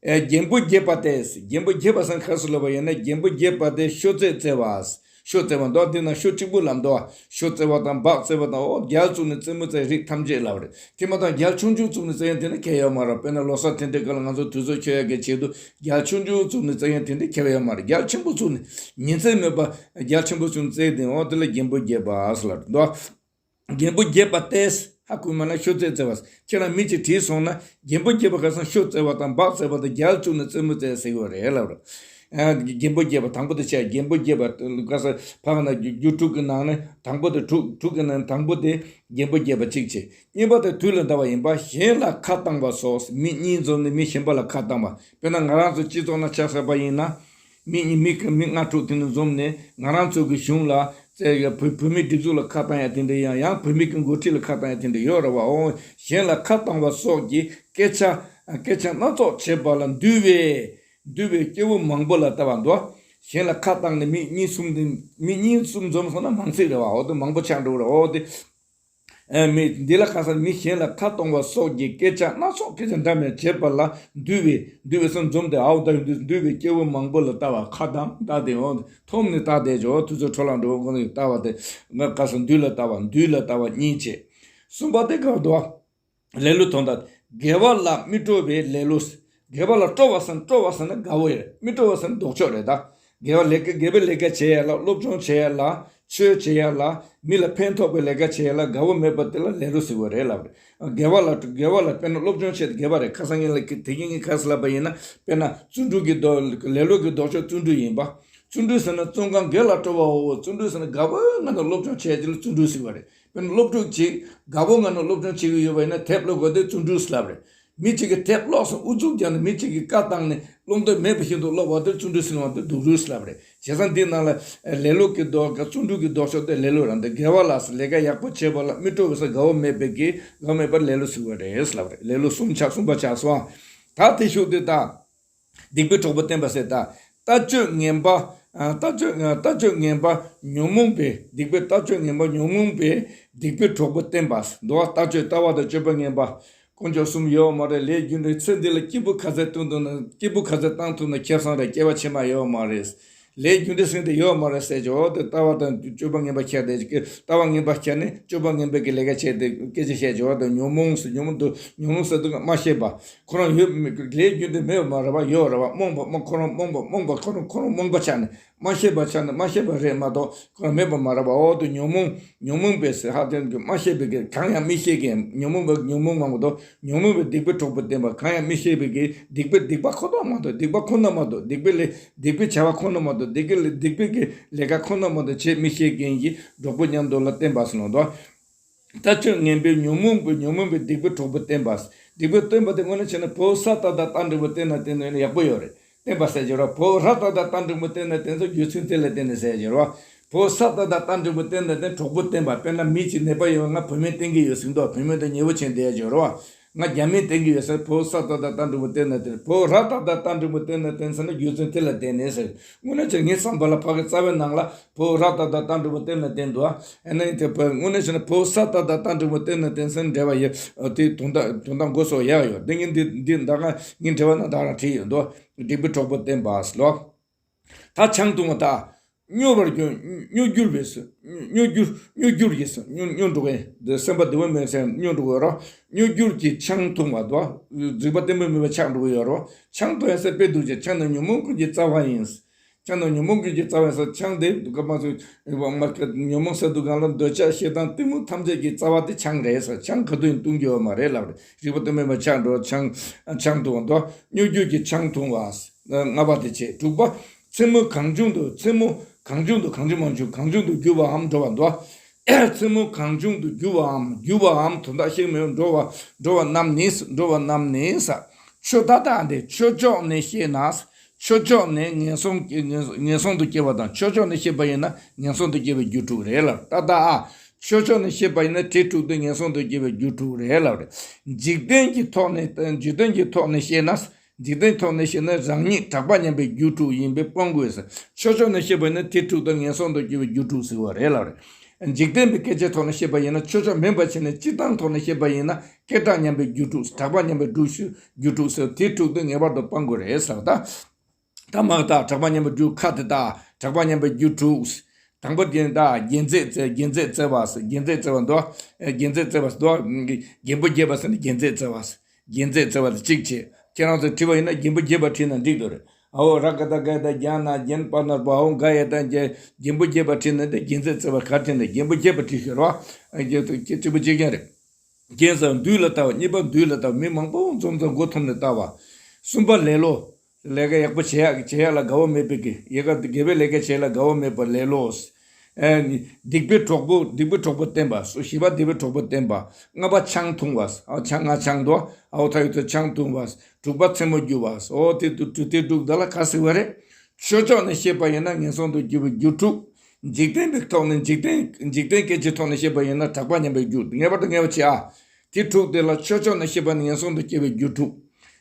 ཨེ་རྒྱན་པོ་བརྒྱད་པ་སྟེ། རྒྱན་པོ་བརྒྱད་པ་ཟེར་ག་རེ་ཟེར་ལབ་པ་ཡིན་ན་རྒྱན་པོ་བརྒྱད་པ་སྟེ་ཤོ་རྩེད་རྩེ་བ། ཤོ་རྩེ་བ་འདུག་འདི་ན་ཤོ་གཅིག་པུ་ལབ་འདུག་ཤོ་རྩེ་བ་དང་འབག་རྩེ་བ་དང་ཨོ་རྒྱལ་བཙུགས་ནས་རྩེད་མོ་རྩེ་རིགས་ཐམས་ཅད་ལབ་རེད། དེ་མ་ཐག་རྒྱལ་ཆུང་ཆུང་བཙུགས་ནས་རྩེ་ཡ་དེ་ནི་ཁྱད་ཡོད་མ་རེད། དཔེར་ན་ལོ་གསར་དེ་འདྲའི་སྐབས་ལ་ང་ཚོ་དུས་ཚོད་འཁྱོལ་ཡ་གི་ཆེད་དུ་རྒྱལ་ཆུང་ཆུང་བཙུགས་ནས་རྩེ་ཡ་དེ་འདྲ་ཁྱད་ཡོད་མ་རེད། རྒྱལ་ཆེན་པོ་བཙུགས་ནས་ཉིན་མཚན་མེད་པ་རྒྱལ་ཆེན་པོ་བཙུགས་ནས་རྩེ་དེ་ཨོ་དེ་ལ་རྒྱན་པོ་བརྒྱད་པ་ཟེར་ལབ་འདུག་རྒན་པོ་བརྒྱད་པ་སྟེ། ཧ་གོ་མ་ན་ཤོ་རྩེད་རྩེ་བ། ཁྱེད་རང་མི་གཅིག་དྲིས་སོང་ན། རྒན་པོ་བརྒྱད་པ་ཁ་སང་ཤོ་རྩེ་བ་དང་འབག་རྩེ་བ་དང་རྒྱལ་བཙུགས་ནས་རྩེད་མོ་རྩེ་ཟེར་གྱི་ཡོད་རེད་ལབ་རེད། ཨ། རྒན་པོ་བརྒྱད་པ་དང་པོ་དེ་བྱས། རྒན་པོ་བརྒྱད་པ་ཁ་སང་ཕ་ག་ན་རྒྱུ་དྲུག་གི་ནང་ནས་དང་པོ་དེ། དྲུག་དྲུག་གི་ནང་དང་པོ་དེ་རྒན་པོ་བརྒྱད་པ་གཅིག་བྱས། གཉིས་པ་དེ་དུས་ལ་བདའ་བ་ཡིན་པ། གཞན་ལ་ཁ་བཏང་བ་སོགས། མི་གཉིས་འཛོམས་ནས་མི་གཞན་པ་ལ་ཁ་བཏང་བ། དཔེར་ན་ང་རང་ཚོ་སྤྱི་ཚོགས་ནང་ཆ་བཞག་པ་ཡིན་ན། མི་གཉིས། མི་མི་ལྔ་དྲུག་དེ་ནས་འཛོམས་ནས་ང་རང་ཚོ་གི་གཞུང་ལ་བཙལ། བོད་བོད་མིའི་སྒྲིག་འཛུགས་ལ་ཁ་བཏང་ཡ་དེ་འདྲ་ཡང་། ཡང་བོད་མི་གི་འགོ་ཁྲིད་ལ་ཁ་བཏང་ཡ་དེ་འདྲ་ཡོད་རེད་བ། འོ། གཞན་ལ་ཁ་བཏང་བ་སོགས་ཀྱི་སྐད་ཆ་སྐད་ཆ་སྣ་ཚོགས་བྱེད་པ་ལ་འདུལ་བའི་འདུལ་བའི་སྐྱེ་བོ་མང་པོ་ལ་ལྟ་བ་འདུག། གཞན་ལ་ཁ་བཏང་ནས་མི་གཉིས་གསུམ་དེ། མི་གཉིས་གསུམ་འཛོམས་སོང་ན་མང་ཚིག་རེད་བ། འོ་དེ་མང་པོ་ཆགས་འགྲོ་གི་རེད། འོ་དེ། ཨ། མི་འདི་ལ་ཁ་སང་མི་གཞན་ལ་ཁ་གཏོང་བ་སོགས་ཀྱི་སྐད་ཆ་སྣ་ཚོགས། སྐད་ཆ་འདྲ་མིན་བྱེད་པ་ལ་འདུལ་བའི། འདུལ་བའི་སོགས་འཛོམས་ཏེ། ཨའོ་ད་འདུལ་འདུལ་བའི་སྐྱེ་བོ་མང་པོ་ལ་ལྟ་བ། ཁ་བཏང་ལྟ་སྟེ། འོ། འཐོམས་ནས་ལྟ་སྟེ་ཇོ། དུས་ཚོད་འཕྲོ་བརླག་འགྲོ་གོ་ནས་ལྟ་བ་དེ། ང་ཁ་སང་འདུལ་ལ་ལྟ་བ། འདུལ་ལ་ལྟ་བ་གཉིས་བྱས། གསུམ་པ་དེ་ག་འདུག། ལེ་ལོ་དོན་དག། དགེ་བ་ལ་མི་སྤྲོ་བའི་ལེ་ལོ། དགེ་བ་ལ་སྤྲོ་བ་ཟེར་ན། སྤྲོ་བ་ཟེར་ན་དགའ་བོ་ཡོད། མི་སྤྲོ་བ་ཟེར་ན་ལྡོག་ཕྱོགས་རེད་ད། དགེ་བ་ལས་ཀ། དགེ་བའི་ལས་ཀ་བྱེད་ཡ་ལ། སློབ་སྦྱོང་བྱེད་ཡ་ལ། ཆོས་བྱེད་ཡ་ལ། མི་ལ་ཕན་ཐོགས་པའི་ལས་ཀ་བྱེད་ཡ་ལ་དགའ་བོ་མེད་པ་དེ་ལ་ལེ་ལོ་ཟེར་བ་རེད་ལབ་རེད། དགེ་བ་ལ། དགེ་བ་ལ་དཔེར་ན་སློབ་སྦྱོང་བྱེད། དགེ་བ་རེད། ཁ་སང་ངས་ལ་དེ་གིན་ངས་ཁ་སང་ལབ་པ་ཡིན་ན། དཔེར་ན་བརྩོན་འགྲུས་ཀྱི་ལྡོག་ལེ་ལོ་གི་ལྡོག་ཕྱོགས་བརྩོན་འགྲུས་ཡིན་པ། བརྩོན་འགྲུས་ཟེར་ན་བརྩོན་གང་དགེ་ལ་སྤྲོ་བའོ། བརྩོན་འགྲུས་ཟེར་ན་དགའ་བོ་ངང་དུ་སློབ་སྦྱོང་བྱས་ཀྱི་ལ་བརྩོན་འགྲུས་ཟེར་བ་རེད། དཔེར་ན་སློབ་ཕྲུག་ཅིག་དགའ་བོ་ངང་ནས་སློབ་སྦྱོང་བྱེད་ཀྱི་ཡོད་པ་ཡིན་ན། དེབ་ཀློག་དགོས་དེ་བརྩོན་འགྲུས་ལབ་རེད། མི་གཅིག་གིས་དེབ་ཀློག་སོང་། ཨུ་ཚུགས་རྒྱག་ནས་མི་གཅིག་གིས་བཀའ་བཏང་ནས་སློབ་འདོད་མེད་པ་བཞིན་དུ་ཀློག་པ་དེ་བརྩོན་འགྲུས་ཟེར་བ་དེ་སྡུག་རུས་ལབ་རེད། བྱས་ཙང་འདི་ནང་ལ་ལེ་ལོ་གི་ལྡོག་བརྩོན་འགྲུས་ཀྱི་ལྡོག་ཕྱོགས་དེ་ལེ་ལོ་རང་དེ། དགེ་བ་ལ་ཟེར་ལས་ཀ་ཡག་པོ་བྱེད་པ་ལ་མི་སྤྲོ་བའི་ས། དགའ་བོ་མེད་པའི་གི། དགའ་བོ་མེད་པར་ལེ་ལོ་ཟེར་བ་རེད་ལབ་རེད། ལེ་ལོ་གསུམ་ཆགས། གསུམ་པ་ཆགས་སོང་། ད་དེ་ཤུགས་དེ་ད། སྡིག་པའི་གྲོགས་པོ་བསྟེན་པ་ཟེར་ད། ལྟ་སྤྱོད་ངན་པ། ལྟ་སྤྱོད། ལྟ་སྤྱོད་ངན་པ་ཉོན་མོངས་པའི། སྡིག་པའི། ལྟ་སྤྱོད་ངན་པ་ཉོན་མོངས་པའི་སྡིག་པའི་གྲོགས་པོ་བསྟེན་པ་འདུག། ལྟ་སྤྱོད། ལྟ་བ་དང་སྤྱོད་པ་ངན་པ། དཀོན་མཆོག་གསུམ་ཡོད་མ་རེད། ལས་རྒྱུ་འབྲས། ཚེ་འདི་ལ་སྐྱིད་པོ་ག་ཚད་བཏང་ཐུབ་ན། སྐྱིད་པོ་ག་ཚད་བཏང་ཐུབ་ན་ཁེ་བཟང་རེད། སྐྱེ་བ་ཕྱི་མ་ཡོད་མ་རེད། ལས་རྒྱུ་འབྲས་ཟེར་དེ་ཡོད་མ་རེད་ཟེར་གྱི་འོ་དེ། ལྟ་བ་དང་སྤྱོད་པ་ངན་པ་ཁྱེར་ཏེ། ལྟ་བ་ངན་པ་ཁྱེར་ནས་སྤྱོད་པ་ངན་པའི་གི་ལས་ཀ་བྱས་ཏེ་སྐད་ཆ་བཤད་ཀྱི་འོ་དེ། ཉོན་མོངས་ཟེར། ཉོན་མོངས་དུ། ཉོན་མོངས་ཟེར་དུས་མ་ཤེས་པ། ཁོ་རང་ཡོད། ལས་རྒྱུ་འབྲས་མེད་པ་མ་རེད་པ། ཡོད་རེད་པ། རྨོངས་པ། རྨོངས། ཁོ་རང་རྨོངས་པ། རྨོངས་པ། ཁོ་རང་ཁོ་རང་རྨོངས་པ་ཆགས་ནས། མ་ཤེས་པ་ཆགས་ནས། མ་ཤེས་པ་རེད་མ་གཏོགས་ཁོ་རང་མེད་པ་མ་རེད་པ། འོ་དེ་ཉོན་མོངས། ཉོན་མོངས་པའི་ཟེར་ཧ་དེ་གི་མ་ཤེས་པའི་གི། གང་ཡང་མི་ཤེས་མཁན། ཉོན་མོངས་པའི། ཉོན་མོངས་མ་གཏོགས། ཉོན་མོངས་པའི་སྡིག་པའི་གྲོགས་པོ་བསྟེན་པ། གང་ཡང་མི་ཤེས་པའི་གི། སྡིག་པའི། སྡིག་པ་ཁོ་ཐག་མ་གཏོགས། སྡིག་པ་ཁོ་ན་མ་གཏོགས། སྡིག་པའི་ལས། སྡིག་པའི་བྱ་བ་ཁོ་ན་མ་གཏོགས། སྡིག་པའི་ལས། སྡིག་པའི་གི་ལས་ཀ་ཁོ་ན་མ་གཏོགས་བྱེད་མི་ཤེས་མཁན་གྱི་གྲོགས་པོ་མཉམ་དུ་ལ་བསྟེན་པ་ཟེར་ནོ་དོ། ལྟ་སྤྱོད་ངན་པའི་ཉོན་མོངས་པའི། ཉོན་མོངས་པའི་སྡིག་པའི་གྲོགས་པོ་བསྟེན་པ། སྡིག་པའི་བསྟེན་པ་དེ་དངོས་གནས་བྱས་ན་བོད་ས་ཏ་ཏ་རྟ་མགྲིན་པོ་བསྟེན་ན་བསྟེན་ན་ཡག་པོ་ཡོད་རེད། བསྟེན་པ་ཟེར་གྱི་རེད། བོད་ར་ཏ་ཏ་རྟ་མགྲིན་པོ་བསྟེན་ན་བསྟེན་ཟེར། རྒྱུ་མཚན་དེ་ལ་བརྟེན་ནས་ཟེར་གྱི་རེད། བོད་ས་ཏ་ཏ་རྟ་མགྲིན་པོ་བསྟེན་ན་བསྟེན། གྲོགས་པོ་བསྟེན་པ། དཔེར་ན་མི་གཅིག་ནད་པ་ཡོད། ང་བོད་སྨན་བསྟེན་གྱི་ཡོད་ཟེར་འདུག། བོད་སྨན་དེ་ཉེ་བོ་བྱས་བསྡད་ཀྱི་རེད། ང་རྒྱ་སྨན་བསྟེན་གྱི་ཡོད་ཟེར། བོད་ས་ཏ་ཏ་རྟ་མགྲིན་པོ་བསྟེན་ན་བསྟེན། བོད་ར་ཏ་ཏ་རྟ་མགྲིན་པོ་བསྟེན་ན་བསྟེན་ཟེར་ན་རྒྱུ་མཚན་དེ་ལ་བརྟེན་ནས་ཟེར། དངོས་གནས་བྱས་ངའི་བསམ་པ་ལ་ཕ་གི་རྩ་བའི་ནང་ལ་བོད་ར་ཏ་ཏ་རྟ་མགྲིན་པོ་བསྟེན་ན་བསྟེན་འདུག། ཨ་ནི་དེ་བོད། དངོས་གནས་བྱས་ན་བོད་ས་ཏ་ཏ་རྟ་མགྲིན་པོ་བསྟེན་ན་བསྟེན་ཟེར་འགྲེལ་པ་ཡོད། དེ་དོན་དག་དོན་དག་མགོ་སོགས་ཡག་ཡོད། དེ་ངས་འདི་འདི་ད་ག་ངས་འགྲེལ་པ་ནང་ད་རང་བྲིས་ཡོད་འདུག། སྡིག་པའི་གྲོགས་པོ་བསྟེན་པ་ཟེར་ལོ། ད་ཆང་འཐུང་བ་དང་། སྨྱོ་བར་གྱུར། སྨྱོ་བར་གྱུར་བས་སོ། སྨྱོ་བར་གྱུར། སྨྱོ་བར་གྱུར་གྱིས་སོ། སྨྱོ་སྨྱོ་འགྲོ་གི། འདི་སེམས་པ་བདེ་བོ་མེད་ཟེར་སྨྱོ་འགྲོ་གི་ཡོད་རོ། སྨྱོ་བར་གྱུར་གྱིས་ཆང་འཐུང་བ་དང་། རྫིག་པ་བརྟན་པོ་མེད་པ་ཆགས་འགྲོ་གི་ཡོད་རོ། ཆང་འཐུང་ཡ་ཟེར་དཔེ་འདུག་ཅེ། ཆང་ནི་ཉོན་མོངས་ཀུན་གྱི་རྩ་བ་ཡིན། ཆང་ནི་ཉོན་མོངས་ཀུན་གྱི་རྩ་བ་ཡིན་ཟེར། ཆང་དེ་སྐབས་མ་སུ་ཉོན་མོངས་ཟེར་དུས་སྒང་ལ་འདོད་ཆགས་ཞེ་སྡང་གཏི་མུག་ཐམས་ཅད་ཀྱི་རྩ་བ་དེ་ཆང་རེད་ཟེར། ཆང་ག་དུས་ཡིན་འཐུང་རྒྱུ་ཡོད་མ་རེད་ལབ་རེད། རྫིག་པ་བརྟན་པོ་མེད་པ་ཆགས་འགྲོ། ཆང་ཆང་འཐུང་བ་དང་། སྨྱོ་བར་གྱུར་གྱིས་ཆང་འཐུང་བ། ལྔ་པ་དེ་བྱས། དྲུག་པ། མཚན་མོ་གང་བྱུང་དུ། མཚན་མོ་གང་བྱུང་དུ། གང་བྱུང་མང་བྱུང་། གང་བྱུང་དུ་རྒྱུ་བའམ་འགྲོ་བ་འདུག། མཚན་མོ་གང་བྱུང་དུ་རྒྱུ་བའམ། རྒྱུ་བའམ་དོན་དག་ཤེས་མི་འགྲོ་བ། འགྲོ་བ་རྣམས་ནི། འགྲོ་བ་རྣམས་ནི་ས། ཆོས་ད་ལྟ་འདི་ཆོས་ཕྱོགས་ནས་བཤད་ན། ཆོས་ཕྱོགས་ནས་ངན་སོང་ངན་སོང་དུ་སྐྱེ་བ་དང་། ཆོས་ཕྱོགས་ནས་བཤད་པ་ཡིན་ན་ངན་སོང་དུ་སྐྱེ་བའི་རྒྱུ་དྲུག་རེད་ལ། ད་ལྟ་ཨ། ཆོས་ཕྱོགས་ནས་བཤད་པ་ཡིན་ན་དེ་དྲུག་དེ་ངན་སོང་དུ་སྐྱེ་བའི་རྒྱུ་དྲུག་རེད་ལ་རེད། འཇིག་རྟེན་གྱི་ཐོག་ནས། འཇིག་རྟེན་གྱི་ཐོག་ནས་བཤད་ན། འཇིག་རྟེན་ཐོག་ནས་བཤད་ན་རང་ཉིད་གྲགས་པ་ཉམས་པའི་རྒྱུ་དྲུག་ཡིན་པས་སྤང་དགོས་ཟེར། ཆོས་ཕྱོགས་ནས་བཤད་པ་ཡིན་ན་དེ་དྲུག་དང་ངན་སོང་དུ་སྐྱེ་བའི་རྒྱུ་དྲུག་ཟེར་བ་རེད་ལ་རེད། འཇིག་རྟེན་པའི་སྐད་ཆའི་ཐོག་ནས་བཤད་པ་ཡིན་ན། ཆོས་ཕྱོགས་མིན་པ་བྱས་ནས་སྤྱིར་བཏང་ཐོག་ནས་བཤད་པ་ཡིན་ན། སྐད་གྲགས་ཉམས་པའི་རྒྱུ་དྲུག། གྲགས་པ་ཉམས་པའི་རྒྱུ་དྲུག་ཟེར། དེ་དྲུག་དེ་ངེས་པར་དུ་སྤང་དགོས་རེད་ཟེར་བ་ད། ད་མ་ད་གྲགས་པ་ཉམས་པའི་རྒྱུ་ཁ་དེ་ད། གྲགས་པ་ཉམས་པའི་རྒྱུ་དྲུག། དང་པོ་དེ་ད་དགེ་རྩེ་རྩེ། དགེ་རྩེ་རྩེ་བ་ཟེར། དགེ་རྩེ་རྩེ་བ་འདུག། དགེ་རྩེ་རྩེ་བ་ཟེར་འདུག། རྒན་པོ་བརྒྱད་པ་ཟེར་ནས་དགེ་རྩེ་རྩེ་བ་ཟེར། དགེ་རྩེ་རྩེ་བ་དེ་གཅིག་བྱས། ཁྱེད་རང་ཚོས་བྲིས་པ་ཡིན་ན་རྒན་པོ་བརྒྱད་པ་བྲིས་ན་འགྲིག་འདུག་རེད། ཨའོ་ར་ག་ད་ག་ད་རྒྱ་ན་རྒྱན་པ་ན་པ་ཨའོ་ག་ཡ་ད་རྒྱན་རྒྱན་པོ་རྒྱས་པ་བྲིས་ན་དེ་རྒྱན་ཚད་བརྩི་བ་ག་བྲིས་ན་རྒྱན་པོ་རྒྱས་པ་བྲིས་ཤོར་བ། ཨ་རྒྱན་ཚད་གཅིག་པ་གཅིག་རྐྱང་རེད། རྒྱན་ས་མདུན་ལ་ལྟ་བ། གཉིས་པ་མདུན་ལ་ལྟ་བ། མི་མང་པོ་འཛོམས་ཙང་མགོ་འཐོམས་ནས་ལྟ་བ། གསུམ་པ་ལེ་ལོ། ལས་ཀ་ཡག་པོ་བྱེད་ཡག་བྱེད་ཡག་ལ་དགའ་བོ་མེད་པའི་གི་ཡལ་ག་དགེ་བའི་ལས་ཀ་བྱེད་ལ་དགའ་བོ་མེད་པ་ལེ་ལོ། ཨ་ནི་སྡིག་པའི་གྲོགས་པོ་སྡིག་པའི་གྲོགས་པོ་བསྟེན་པ། བཞི་པ་སྡིག་པའི་གྲོགས་པོ་བསྟེན་པ། ལྔ་པ་ཆང་འཐུང་བ། ཨ་ཆང་ང་ཆང་དོ་ཨའོ་ཐ་ཡོད་དུ་ཆང་འཐུང་བ། དྲུག་པ་མཚན་མོ་རྒྱུ་བ། ཨོ་དེ་དུ་དྲུག་དེ་དྲུག་དེ་ལ་ག་ཟེར་བ་རེད། ཆོས་ཕྱོགས་ནས་བཤད་པ་ཡིན་ན་ངན་སོང་དུ་འགྱུར་བའི་རྒྱུ་དྲུག་འཇིག་རྟེན་པའི་ཐོག་ནས་འཇིག་རྟེན་འཇིག་རྟེན་སྐད་ཆའི་ཐོག་ནས་བཤད་པ་ཡིན་ན་གྲགས་པ་ཉམས་པའི་རྒྱུ། ངེས་པར་དུ་ངེས་པ་བྱེད་ཨ། དེ་དྲུག་དེ་ལ་ཆོས་ཕྱོགས་ནས་བཤད་པ་ནི་ངན་སོང་དུ་སྐྱེ་བའི་རྒྱུ་དྲུག་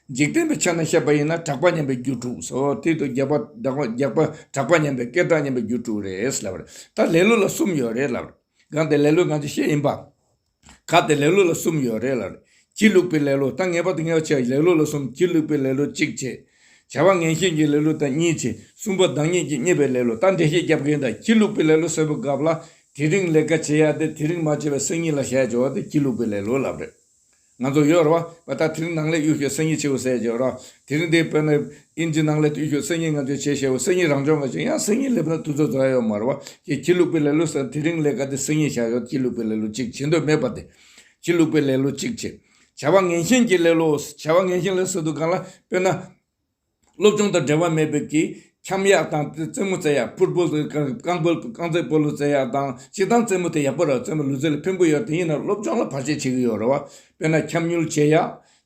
འཇིག་རྟེན་པའི་ཆ་ནས་བཤད་པ་ཡིན་ན་གྲགས་པ་ཉམས་པའི་རྒྱུ་དྲུག་སོ། དེ་དུ་རྒྱག་པ་གྲགས་པ་རྒྱག་པ་གྲགས་པ་ཉམས་པའི་སྐད་གྲགས་ཉམས་པའི་རྒྱུ་དྲུག་རེད་ལབ་རེད། ད་ལེ་ལོ་ལ་གསུམ་ཡོད་རེད་ལབ་རེད། གང་དེ་ལེ་ལོ་ང་ཚོ་བཤད་ཡིན་པ། ག་དེ་ལེ་ལོ་ལ་གསུམ་ཡོད་རེད་ལབ་རེད། སྒྱིད་ལུག་པའི་ལེ་ལོ། ད་ངེས་པར་དུ་ངེས་པ་བྱས་ལེ་ལོ་ལ་གསུམ། སྒྱིད་ལུག་པའི་ལེ་ལོ་གཅིག་བྱས། བྱ་བ་ངན་ཞེན་གྱི་ལེ་ལོ་དང་གཉིས་བྱས། གསུམ་པ་བདག་ཉིད་ཀྱིས་རྙེད་པའི་ལེ་ལོ། ད་འགྲེལ་བཤད་རྒྱབ་མཁན་དང་སྒྱིད་ལུག་པའི་ལེ་ལོ་ཟེར་བའི་སྐབས་ལ་དེ་རིང་ལས་ཀ་བྱེད་ཡག་དེ་དེ་རིང་མ་བྱས་པའི་སང་ཉིན་ལ་བྱས་ཆོག་དེ་སྒྱིད་ལུག་པའི་ལེ་ལོ་ལབ་རེད། ང་ཚོ་ཡོད་རེད་བ། བ་ད་དེ་རིང་ནང་ལས་གཡུག་ཤོག་སང་ཉིན་བྱེད་འོ་ཟེར་ཡག་ཡོད་རེད་བ། དེ་རིང་དེ་དཔེར་ན་ཨིན་ཇི་ནང་ལས་གཡུག་ཤོག་སང་ཉིན་ང་ཚོས་བྱས་ཤེས་འོ། སང་ཉིན་རང་སྦྱོང་ག་བྱེད་ཡང་སང་ཉིན་སླེབས་ན་དུས་ཚོད་རྫོགས་ཡོད་མ་རེད་བ། ཀྱེ་སྒྱིད་ལུག་པའི་ལེ་ལོ་ཟེར་དེ་རིང་ལས་ཀ་དེ་སང་ཉིན་བྱས་ཡོད། སྒྱིད་ལུག་པའི་ལེ་ལོ་གཅིག་བྱེད་འདོད་མེད་པ་དེ། སྒྱིད་ལུག་པའི་ལེ་ལོ་གཅིག་བྱེད། བྱ་བ་ངན་ཞེན་གྱི་ལེ་ལོ། བྱ་བ་ངན་ཞེན་ལ་ཟེར་དུས་གང་ལ་དཔེར་ན། སློབ་སྦྱོང་དང་འབྲེལ་བ་མེད་པའི་གི་འཁྱམ་ཡག་དང་རྩེད་མོ་རྩེ་ཡག་ཕུཊ་བོལ་རྐང་བོལ་རྐང་རྩེད་སྤོ་ལོ་རྩེ་ཡག་དང་། སྤྱིར་བཏང་རྩེད་མོ་དེ་ཡག་པོ་རེད། རྩེད་མོ་ལུས་རྩལ་ལ་ཕན་པོ་ཡོད། དེ་ཡིན་ན་སློབ་སྦྱོང་ལ་བར་ཆད་བྱེད་ཀྱི་ཡོད་རེད་བ། དཔེར་ན་འཁྱམ་ཉུལ་བྱེད་ཡག་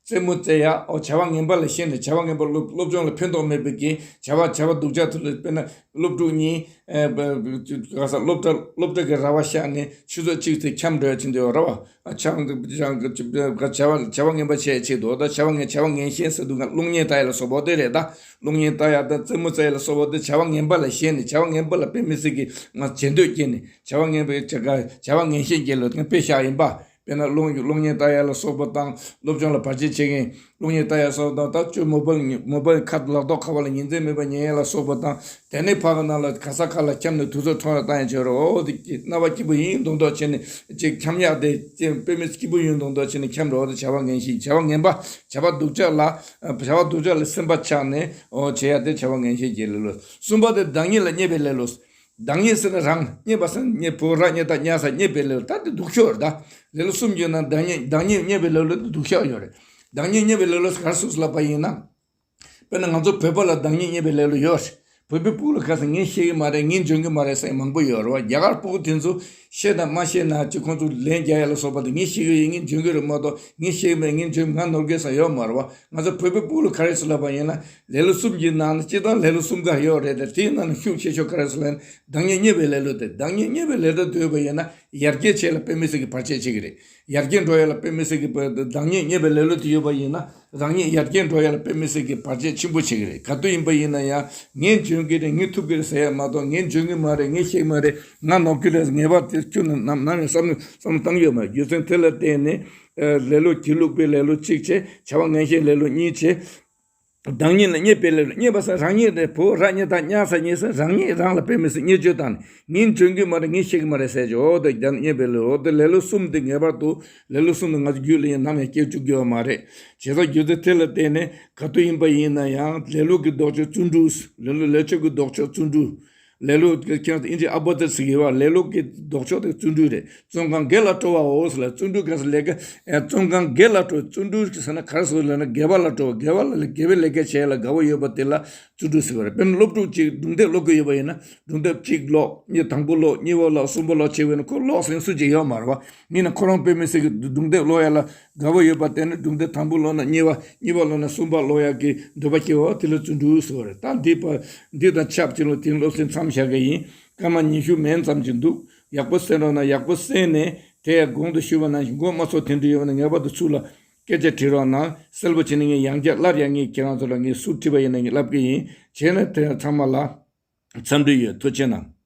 རྩེད་མོ་རྩེ་ཡག་ཨོ་བྱ་བ་ངན་པ་ལ་ཞེན་ནས་བྱ་བ་ངན་པ་སློབ་སློབ་སྦྱོང་ལ་ཕན་ཐོགས་མེད་པའི་གི་བྱ་བ་བྱ་བ་སྡུག་ཅག་ཐུབ་ལ། དཔེར་ན་སློབ་ཕྲུག་གཉིས་ཨེ་ག་ས་སློབ་གྲྭ་སློབ་གྲྭ་གི་ར་བ་ཤག་ནས་ཆུ་ཚོད་གཅིག་ཚེ་འཁྱམ་འགྲོ་ཡག་ཕྱིན་དུ་ཡོད་རེད་བ། ཨ་ཆང་བྱ་བ་བྱ་བ་ངན་པ་བྱས་ཆེད་དུ་ད་བྱ་བ་ངན་བྱ་བ་ངན་ཞེན་ཟེར་དུས་ང་གློག་བརྙན་ལྟ་ཡག་ལ་སོགས་པ་དེ་རེད། ད་གློག་བརྙན་ལྟ་ཡག་དང་རྩེད་མོ་རྩེ་ཡག་ལ་སོགས་པ་དེ་བྱ་བ་ངན་པ་ལ་ཞེན་ནས་བྱ་བ་ངན་པ་ལ་དཔེ་མི་སྲིད་ཀྱི་ང་བྱེད་འདོད་སྐྱེས་ནས་བྱ་བ་ངན་པའི་བྱ་བ་ངན་ཞེན་སྐྱེ་ལོ་དཔེ་བཞག་ཡིན་པ། དཔེར་ན་གློག་གློག་བརྙན་ལྟ་ཡག་ལ་སོགས་པ་དང་སློབ་སྦྱོང་ལ་བར་ཆད་བྱེད་མཁན། གློག་བརྙན་ལྟ་ཡག་སོགས་དང་ད་ཅོ་མོ་བལ་མོ་བལ་ཁ་ལག་ཐོག་ཁ་པར་ལ་ཉིན་མཚན་མེད་པར་ཉན་ཡག་ལ་སོགས་པ་དང་། དེ་ནས་ཕ་གི་ནང་ལ་ག་ས་ག་ལ་འཁྱམ་ནས་དུས་ཚོད་འཕྲོ་ཡག་བཏང་ཡག་བྱེད་རོགས། འོ་དེ་རྣ་བ་སྐྱིད་པོ་ཡིན་མདོག་མདོག་བྱས་ནས་ཅིག་འཁྱམ་ཡག་དེ་ཅིག་དཔེ་མི་སྐྱིད་པོ་ཡིན་མདོག་མདོག་བྱས་ནས་འཁྱམ་རོགས། དེ་བྱ་བ་ངན་ཞིག་བྱ་བ་ངན་པ་བྱ་བ་སྡུག་ཅག་ལ་བྱ་བ་སྡུག་ཅག་ལ་སེམས་པ་ཆགས་ནས་འོ་བྱེད་ཡག་དེ་བྱ་བ་ངན་ཞེན་གྱི་ལེ་ལོ། གསུམ་པ་དེ་བདག་ཉིད་ལ་རྙེད་པའི་ལེ་ལོ། བདག་ཉིད་ཟེར་ན་རང་རྙེད་པ་ཟེར་ན་རྙེད་བུ་ར་རྙེད་ད་རྙེད་ས་རྙེད་པའི་ལེ་ལོ། ད་དེ་སྡུག་ཤོས་རེད་ད། ལེ་ལོ་གསུམ་བརྗོད་ན་བདག་ཉིད་བདག་ཉིད་རྙེད་པའི་ལེ་ལོ་དེ་སྡུག་ཤོས་ཡོད་རེད། བདག་ཉིད་རྙེད་པའི་ལེ་ལོ་ག་རེ་སུ་ལབ་པ་ཡིན་ན། དཔེར་ན་ང་ཚོ་བོད་པ་ལ་བདག་ཉིད་རྙེད་པའི་ལེ་ལོ་ཡོད་རེད། བོད་པའི་ཕྲུ་གུ་ལ་ཁ་སང་ངས་ཤེས་ཀྱི་མ་རེད། ངས་འཇོན་གྱི་མ་རེད་ཟེར་མང་པོ་ཡོད་རེད་བ། རྒྱ་གར་ཕྲུ་གུ་དེ་ཚོ་ཤེས་དང་མ་ཤེས་ན་ཅིག་ཁོང་ཚོ་ལན་རྒྱག་ཡག་ལ་སོགས་པ་དེ་ངས་ཤེས་ཀྱི་ཡོད། ངས་འཇོན་གྱི་རེད་མ་གཏོགས་ངས་ཤེས་ཀྱི་མེད། ངས་འཇོན་ང་ནོར་གྱི་ས་ཡོད་མ་རེད་བ། ང་ཚོ་བོད་པའི་ཕྲུ་གུ་ལ་ག་རེ་ཟེར་ལབ་པ་ཡིན་ན། ལེ་ལོ་གསུམ་གྱི་ནང་ནས་སྤྱིར་བཏང་ལེ་ལོ་གསུམ་ཀ་ཡོད་རེད་དེ། དེའི་ནང་ནས་ཤུགས་ཆེ་ཤོས་ག་རེ་ཟེར་ལབ་ན་བདག་ཉིད་རྙེད་པའི་ལེ་ལོ་དེ། བདག་ཉིད་རྙེད་པའི་ལེ་ལོ་དེ་ཡོད་པ་ཡིན་ན་ཡར་རྒྱས་བྱེད་ལ་དཔེ་མི་སྲིད་ཀྱི་བར་ཆད་བྱེད་ཀྱི་རེད། ཡར་རྒྱས་འགྲོ་ཡག་ལ་དཔེ་མི་སྲིད་ཀྱི་བར་བདག་ཉིད་རྙེད་པའི་ལེ་ལོ་དེ་ཡོད་པ་ཡིན་ན་རང་ཉིད་ཡར་རྒྱས་འགྲོ་ཡག་ལ་དཔེ་མི་སྲིད་ཀྱི་བར་ཆད་ཆེན་པོ་བྱེད་ཀྱི་རེད། ག་དུས་ཡིན་པ་ཡིན་ན་ཡང་ངས་འཇོན་གྱི་རེད། ངས་ཐུབ་ཀྱི་རེད་ཟེར་ཡག་མ་གཏོགས་ངས་འཇོན་གྱི་མ་རེད། ངས་ཤེས་ཀྱི་མ་རེད། ང་ནོར་གྱི་རེད། ངེས་པར་དེ་ཁྱོན་ནས་ནམ་ནམ་ཡང་བསམ་བློ་བསམ་བློ་བཏང་གི་ཡོད་མ་རེད། རྒྱུ་མཚན་དེ་ལ་བརྟེན་ནས་ལེ་ལོ་སྒྱིད་ལུག་པའི་ལེ་ལོ་གཅིག་བྱས། བྱ་བ་ངན་ཞེན་ལེ་ལོ་གཉིས་བྱས། བདག་ཉིད་ལ་རྙེད་པའི་ལེ་ལོ། རྙེད་པ་ཟེར་རང་ཉིད་རེད། བུ་ར་རྙེད་ད་རྙེད་ས་རྙེད་ས་རང་ཉིད་རང་ལ་དཔེ་མི་སྲིད་བརྙས་བཅོས་བཏང་ནས་ངས་འཇོན་གྱི་མ་རེད། ངས་ཤེས་ཀྱི་མ་རེད་ཟེར་གྱི། འོ་དེ་རྒྱ་རྙེད་པའི་ལེ་ལོ། འོ་དེ་ལེ་ལོ་གསུམ་དེ་ངེས་པར་དུ་ལེ་ལོ་གསུམ་དེ་ང་ཚོ་རྒྱུད་ལ་ཡང་ནམ་ཡང་སྐྱེ་བཅུག་རྒྱུ་ཡོད་མ་རེད། བྱས་ཙང་རྒྱུ་མཚན་དེ་ལ་བརྟེན་ནས་ག་དུས་ཡིན་པ་ཡིན་ན་ཡང་ལེ་ལོ་གི་ལྡོག་ཕྱོགས་བརྩོན་འགྲུས། ལེ་ལོ་ལས་ཕྱོགས་ཀྱི་ལྡོག་ཕྱོགས་བརྩོན་འགྲུས། ལེ་ལོ་ཁྱེད་ཨིན་ཇི་ཨ་པོ་ཛིཊ་ཟེར་གྱི་ཡོད་པ། ལེ་ལོ་གི་ལྡོག་ཕྱོགས་དེ་བརྩོན་འགྲུས་རེད། བརྩོན་གང་དགེ་ལ་སྤྲོ་བའོ་ཟེར་ལ། བརྩོན་འགྲུས་གང་ཟེར་ལས་ཀ་ཨེ་བརྩོན་གང་དགེ་ལ་སྤྲོ། བརྩོན་འགྲུས་ཟེར་ན་ག་རེ་ཟེར་ལབ་ན་དགེ་བ་ལ་སྤྲོ་བ། དགེ་བ་ལ་དགེ་བའི་ལས་ཀ་བྱེད་ལ་དགའ་བོ་ཡོད་པ་དེ་ལ་བརྩོན་འགྲུས་ཟེར་བ་རེད། དཔེར་ན་སློབ་ཕྲུག་ཅིག་སྒྲུང་དེབ་ཀློག་གི་ཡོད་པ་ཡིན་ན་སྒྲུང་དེབ་གཅིག་ཀློག་གཉིས་དང་པོ་ཀློག་གཉིས་པ་ཀློག་གསུམ་པ་ཀློག་བྱེད་པ་ཡིན་ན་ཁོ་ཀློག་ཟེར་མཁན་སུ་ཅིག་ཡོད་མ་རེད་བ། ཡིན་ན་ཁོ་རང་དཔེ་མི་སྲིད་ཀྱི་སྒྲུང་དེབ་ཀློག་ཡ་ལ་དགའ་བོ་ཡོད་པ་དེ་ནི་སྒྲུང་དེབ་དང་པོ་ཀློག་ན་གཉིས་པ་གཉིས་པ་ཀློག་ན་གསུམ་པ་ཀློག་ཡག་གི་འདོད་པ་སྐྱེ་བ་དེ་ལ་བརྩོན་འགྲུས་ཟེར་བ་རེད། ད་འདི་པ་འདི་དང་ཆབས་ཅིག་ལ་དེང་སློབ་ཚན་མཚམས་བཞག་གི་ཡིན། སྐར་མ་ཉི་ཤུ་མན་ཙམ་ཅིག་འདུག་ཡག་པོ་གསན་རོགས་གནང་། ཡག་པོ་གསན་ནས་དེ་ཡང་གོང་དུ་ཞུས་པ་ནང་བཞིན་མགོ་མ་ཚོས་དེ་འདྲ་ཡོད་ན་ངེས་པར་དུ་ཚུར་ལ་སྐད་ཆ་དྲི་རོགས་གནང་། གསལ་པོ་བྱས་ནས་ངས་ཡང་བསྐྱར་སླར་ཡང་ངས་ཁྱེད་རང་ཚོ་ལ་ངས་ཟུར་ཁྲིད་པ་ཡིན་ན་ངས་ལབ་ཀྱི་ཡིན། བྱས་ན་དེ་ཚང་མ་ལ་འཚམས་འདྲི་ཡོད། ཐུགས་རྗེ་གནང་།